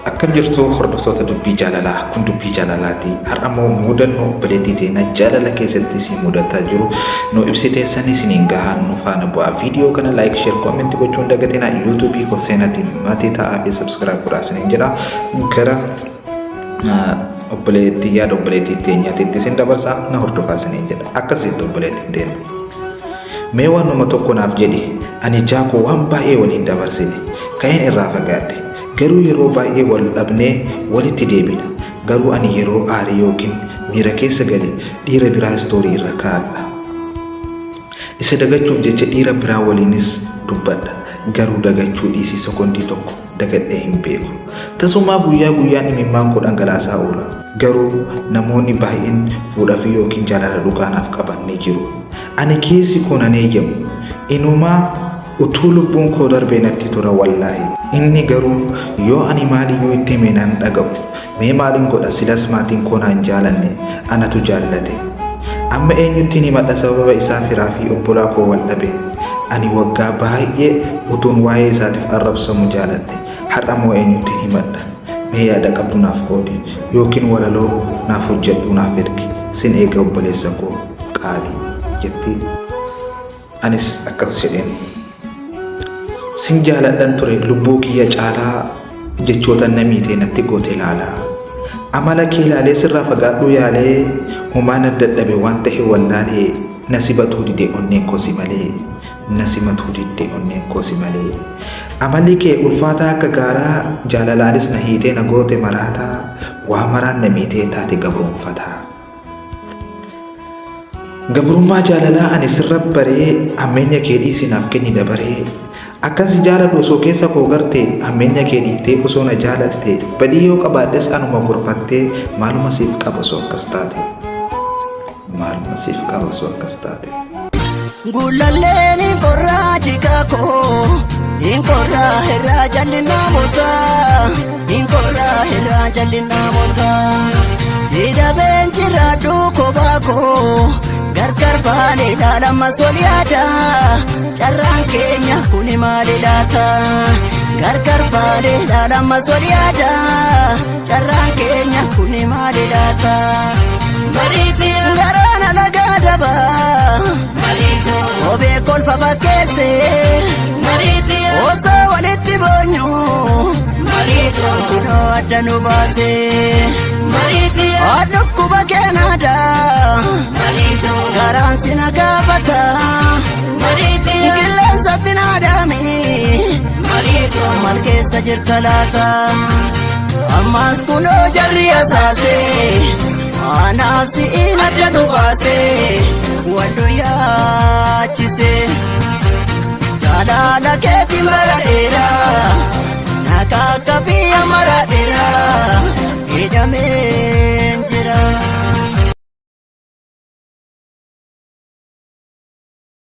Akkam jirtu hordoftoota dubbii jaalalaa kun dubbii jaalalaati. Har'a immoo mudannoo obboleettii teenya jaalala keessatti isin mudataa jiru nu ibsitee san isiniin gahaan nu faana bu'aa. Viidiyoo kana like, share, comment gochuun dagatina. Yuutuubii koo seenaatiin maatii ta'aa fi subscribe godhaa isiniin jedha. Gara obboleettii yaada obboleettii teenyaatiitti isin dabarsa na hordofaa isiniin jedha. Akkasitti obboleettiin teenya. Mee waanuma tokko naaf jedhi ani jaakoo waan baay'ee waliin dabarsine ka'een irraa fagaadhe garuu yeroo baay'ee wal dhabnee walitti deebina garuu ani yeroo aarii yookiin miira keessa gale dhiira biraa story irra kaa'adha. Isa dagachuuf jecha dhiira biraa waliinis dubbadha garuu dagachuu dhiisii sekondii tokko dagadhee hin beeku. Tasumaa guyyaa guyyaan imimmaan koo dhangalaasaa oola. Garuu namoonni baay'een fuudhaa fi yookiin jaalala dhugaa naaf qaban ni jiru. Ani keessi koo nan eeyyamu. Inumaa utuu lubbuun koo darbee natti tola wallaahi. Inni garuu yoo ani maaliyyuu itti hime nan dhaga'u. Mee maalin godha silas maatiin koo naan jaalanne anatu jaallate. Amma eenyuttiin himadha sababa isaa firaa fi obbolaa koo wal dhabe. Ani waggaa baay'ee utuun waa'ee isaatiif arrabsamu jaaladhe. Har'a immoo eenyuttiin himadha. Mee yaada qabdu naaf qoodi yookiin walaloo naaf hojjedhuu naaf ergi. Sin eega obboleessa koo qaalii jetti. Anis akkas jedheen. Sin jaaladhan ture lubbuu kiyya caalaa jechoota na miitee natti goote laalaa. Amala kee laalee sirraa fagaadhuu yaalee homaa nan dadhabe waan ta'e wallaalee na sibatuu dide onneen koo si malee na simatuu didde onneen koo si malee. Amalli kee ulfaataa akka gaaraa jaalalaanis na hiitee na goote maraataa waa maraan na miitee taate gabroonfataa. Gabrummaa jaalalaa ani sirra baree hammeenya kee dhiisi naaf kenni dabaree. Akkan si jaaladhu osoo keessa koo garte hammeenya kee dhiiftee osoo na jaalatte badii yoo qabaadhes anuma gorfattee maaluma siif qaba osoo akkas taate. Maaluma siif qaba osoo akkas taate. Guulalleen hin qorraa jigaa koo hin qorraa irraa jalli namoota hin qorraa irraa jalli namoota si dhabeen jiraadhu kophaa koo gargar baane ilaalama sol yaada carraan keenya kuni maali laata gargar baane ilaalama sol yaada carraan keenya kuni maali laata. Mariitiin garaan alagaa daba. Obee kolfa fakkeesse. Osoo walitti boonyu. Kunoo adda nu baase. Dhukkuba keenaadha. Garaan si na gaafata. Qilleensatti na daami. Maal keessa jirta laata? Ammas kunoo jarri asaase. Anaaf si'iin adda nu baase. Wal nu yaachise. Jaalala keeti mara dheeraa. Nagaa akka biyya mara dheeraa. Hidhamee.